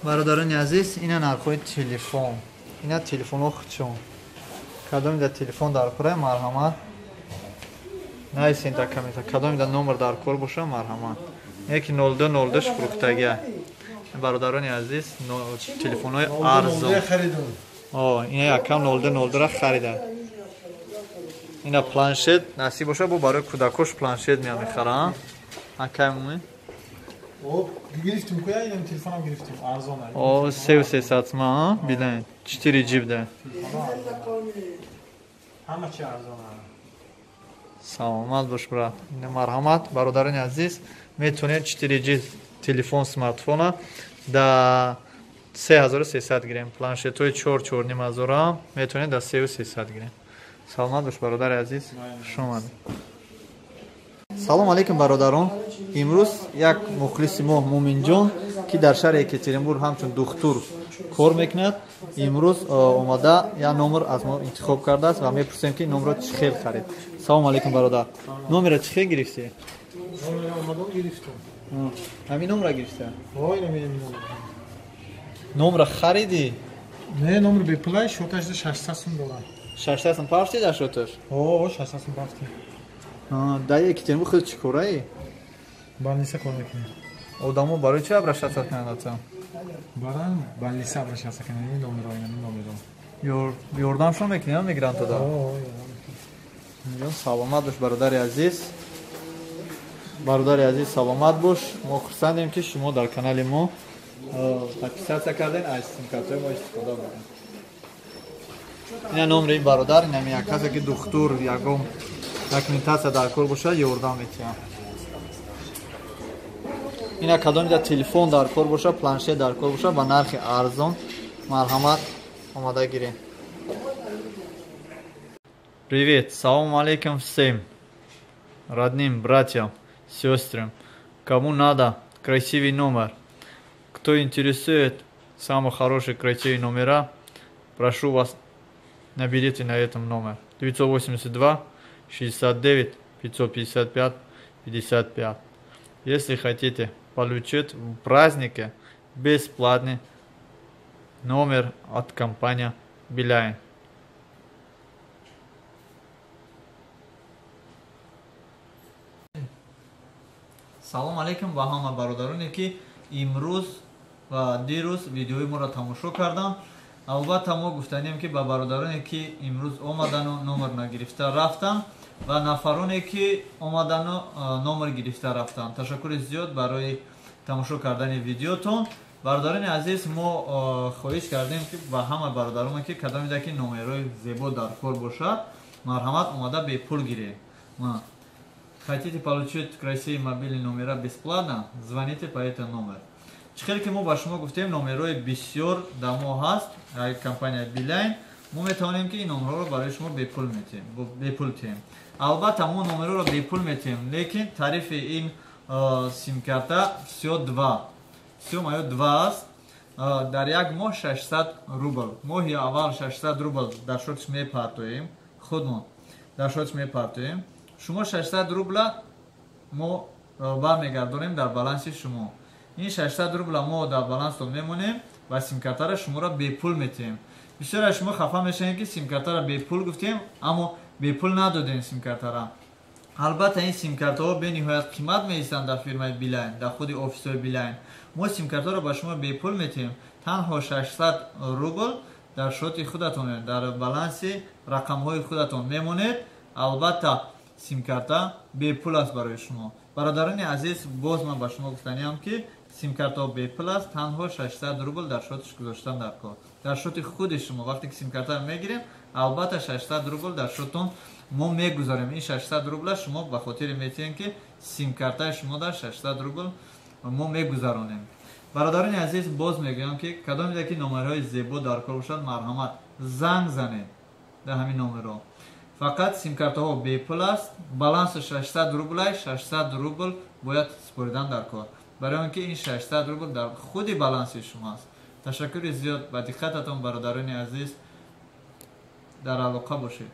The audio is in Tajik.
Бародарони азиз, ина нархҳои телефон. Ина телефонҳо худшон. Кадоми да телефон дар кора, марҳамат. Нависен дар коммента. Кадоми да номер дар кор боша, марҳамат. Яки 0202 фурӯхтагия. Бародарони азиз, телефонҳои арзон. О, ина якам 0202 ра харида. Ина планшет насиб боша, бо барои кӯдакош планшет меям мехарам. Акай мумин? О, гирифтим, куя инам телефонам гирифтим, арзон. О, 3300 ма, билайн. 4 GB да. Ҳама чи арзон. Саломат бош, брат. Марҳамат, бародарони азиз, метавонед 4G телефон смартфона да 3300 гирем. Планшетҳои 4 4,5 ҳазора метавонед да 3300 гирем. Саломат бош, бародари азиз, хуш омадед. Салом алейкум, бародарон. Имрӯз як мухлиси мо Муминҷон, ки дар шаҳри Екатеринбург ҳамчун духтур кор мекунад, имрӯз омада як номер аз мо интихоб кардааст ва мепурсем, ки номерро чӣ хел харид. Салом алейкум, бародар. Номерро чӣ хел гирифтӣ? Ҳамин номерро гирифтӣ? Номерро харидӣ? Не, номер бепулай, шоташ 600 сум доллар. 600 сум пафтӣ дар шоташ? О, 600 сум пафтӣ. Дар Екатеринбург худ чӣ кораӣ? Больница кор мекунем. Одамо барои чӣ обращаться кунанд? Баран больница обращаться кунанд, ин номерро, ин номерро. Ёрдамшон мекунӣ, мегиранд туда? Саломат бош, бародари азиз. Бародари азиз, саломат бош. Мо хурсандем, ки шумо дар канали мо подписаться карден, аз симкартҳои мо истифода бурдем. Ина номери ин бародар, инами як касе ки духтур, ягон документация дар кор бошад, ёрдам метиҳам. Ина кадоми да телефон дар кор боша, планшет дар кор боша, ба нархи арзон, марҳамат, омада гирем. Привет, салом алейкум всем родным, братьям, сестрам. Кому надо красивый номер, кто интересует самые хорошие красивые номера, прошу вас, наберите на этом номер 982 69 555 55. Если хотите получить в празднике бесплатный номер от компании Билайн. Салом алейкум ба ҳама бародароне, ки имрӯз ва дирӯз видеои моро тамошо кардам. Албатта, мо гуфтанем, ки ба бародароне, ки имрӯз омадану номер нагирифта рафтанд, ва нафароне, ки омадану номер гирифта рафтанд, ташаккури зиёд барои тамошо кардани видеотон. Бародарони азиз, мо хоҳиш кардем, ки ба ҳама бародароне, ки кадомида ки номерҳои зебо дар кор бошад, марҳамат, омада бепул гиред. Хотите получить красивые мобильные номера бесплатно, звоните по этому номеру. Чӣ хеле ки мо ба шумо гуфтем, номерҳои бисёр дар мо ҳаст, компания Билайн. Мо метавонем, ки ин номерҳоро барои шумо бепул метиҳем, бепул тиҳем. Албатта, мо номерҳоро бепул метиҳем, лекин тарифи ин симкарта всё два, всё моё два аст. Дар як моҳ 600 рубл. Моҳи аввал 600 рубл дар шотиш мепартоем, худмон дар шотиш мепартоем. Шумо 600 рубла мо бармегардонем дар баланси шумо. Ин 600 рубла мо дар баланстон мемонем ва симкартаро шуморо бепул метиҳем. Бисёр аз шумо хафа мешавем, ки симкартаро бепул гуфтем, аммо бепул надодем симкартара. Албатта, ин симкартаҳо бениҳоят қимат меистанд дар фирмаи Билайн, дар худи офисҳои Билайн. Мо симкартаро ба шумо бепул метиҳем, танҳо 600 рубл дар шоти худатон, дар баланси рақамҳои худатон мемонед. Албатта, симкарта бепул аст барои шумо. Бародарони азиз, боз ман ба шумо гуфтаниам, ки симкартаҳо бепул аст, танҳо 600 рубл дар шотиш гузоштан дар кор, дар шоти худи шумо. Вақте ки симкартаро мегирем, албатта, 600 рубл дар шотон мо мегузорем. Ин 600 рубла шумо ба хотире метиҳем, ки симкартаи шумо дар 600 рубл мо мегузаронем. Бародарони азиз, боз мегӯям, ки кадоме ки номерҳои зебо дар кор бошад, марҳамат, занг занед дар ҳамин номерҳо. Фақат симкартаҳо бепул аст, баланси 600 рублай, 600 рубл бояд супоридан дар кор, барои он ки ин 600 рубл дар худи баланси шумо аст. Ташаккури зиёд ба диққататон, бародарони азиз, дар алоқа бошед.